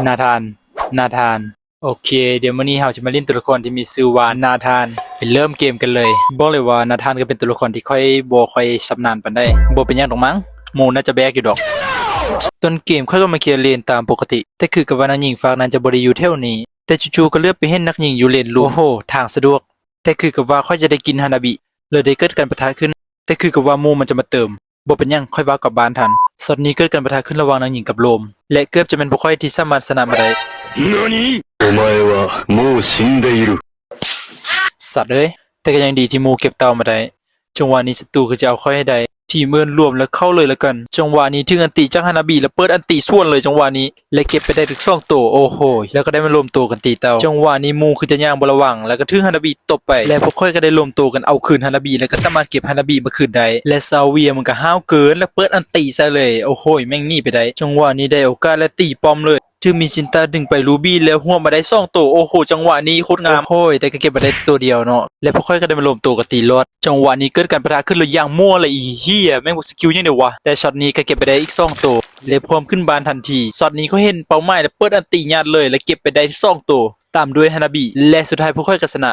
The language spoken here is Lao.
ນາທານ ນາທານ. ໂອເຄ ດຽວມື້ນີ້ເຮົາຈະມາຫຼິ້ນຕົວລະຄອນທີ່ມີຊື່ວ່ານາທານ. ໄປເລີ່ມເກມກັນເລີຍ. ບອກເລີຍວ່ານາທານກໍເປັນຕົວລະຄອນທີ່ຂ້ອຍບໍ່ຄ່ອຍຊຳນານປານໃດ. ບໍ່ເປັນຫຍັງດອກມັງ, ໝູ່ໜ້າຈະແບກຢູ່ດອກ. ຕົ້ນເກມຂ້ອຍກໍມາເຄຍເລນຕາມປົກກະຕິ, ແຕ່ຄືກັບວ່ານາງຍິງຟາກນັ້ນຈະບໍ່ໄດ້ຢູ່ແຖວນີ້. ແຕ່ຈູ່ໆກໍເຫຼືອໄປເຫັນນັກຍິງຢູ່ເລນລຸ່ມ. ໂອ້ໂຫ ທາງສະດວກ. ແຕ່ຄືກັບວ່າຂ້ອຍຈະໄດ້ກິນຮານາບິ ແລ້ວໄດ້ເກີດການປະທະຂຶ້ນ. ແຕ່ຄືກັບວ່າໝູ່ມັນຈະມາເຕີມ. ບໍ່ເປັນຫຍັງ, ຂ້ອຍວາບກັບບ້ານທັນ. ຊັອດນີ້ເກີດການປະທະຂຶ້ນລະຫວ່າງນາງຍິງກັບໂລມ ແລະ ເກືອບຈະແມ່ນພວກຂ້ອຍທີ່ສາມາດຊະນະມາໄດ້. お前はもう死んでいる. ສັດເອີຍ, ແຕ່ກໍຍັງດີທີ່ໝູ່ເກັບເຕົ່າມາໄດ້. ຈັງຫວະນີ້ສັດຕູຄືຈະເອົາຂ້ອຍໃຫ້ໄດ້. ທີມເອີ້ນລວມແລ້ວເຂົ້າເລີຍລະກັນ. ຈັງຫວະນີ້ຖືກອັນຕິຈາກຮານາບິ ແລ້ວເປີດອັນຕິສວນເລີຍ. ຈັງຫວະນີ້ ແລະ ເກັບໄປໄດ້ຖືກສອງໂຕ. ໂອ້ໂຫຍ ແລ້ວກໍໄດ້ມາລວມໂຕກັນຕີເຕົ່າ. ຈັງຫວະນີ້ໝູ່ຄືຈະຍ່າງບໍ່ລະວັງ ແລ້ວກໍຖືກຮານາບິຕົບໄປ ແລະ ພວກຂ້ອຍກໍໄດ້ລວມໂຕກັນເອົາຄືນຮານາບິ ແລ້ວກໍສາມາດເກັບຮານາບິມາຄືນໄດ້ ແລະ ຊາວເວີຍມັນກໍຫ້າວເກີນ ແລ້ວເປີດອັນຕິໃສ່ເລີຍ. ໂອ້ໂຫຍ ແມ່ງໜີໄປໄດ້. ຈັງຫວະນີ້ໄດ້ໂອກາດ ແລະ ຕີປ້ອມເລີຍ. ຖືກມີຊິນຕາດຶງໄປລູບີ ແລ້ວຮວບມາໄດ້ສອງໂຕ. ໂອ້ໂຫ ຈັງຫວະນີ້ໂຄດງາມ. ໂອ້ໂຫຍ ແຕ່ກໍເກັບມາໄດ້ໂຕດຽວເນາະ ແລະ ພວກຂ້ອຍກໍໄດ້ມາລວມໂຕກັນຕີລອດ. ຈັງຫວະນີ້ເກີດການປະທະຂຶ້ນແລ້ວຢ່າງມົວເລີຍ. ອີເຫຍ ແມ່ງສະກິວຫຍັງເດວະ. ແຕ່ຊັອດນີ້ກໍເກັບໄປໄດ້ອີກສອງໂຕ ແລະ ພວມຂຶ້ນບ້ານທັນທີ. ຊັອດນີ້ຂ້ອຍເຫັນເປົ້າໝາຍ ແລະ ເປີດອັນຕິຍາດເລີຍ ແລະ ເກັບໄປໄດ້ສອງໂຕ ຕາມດ້ວຍຮານາບິ ແລະ ສຸດທ້າຍພວກຂ້ອຍກໍຊະນະ.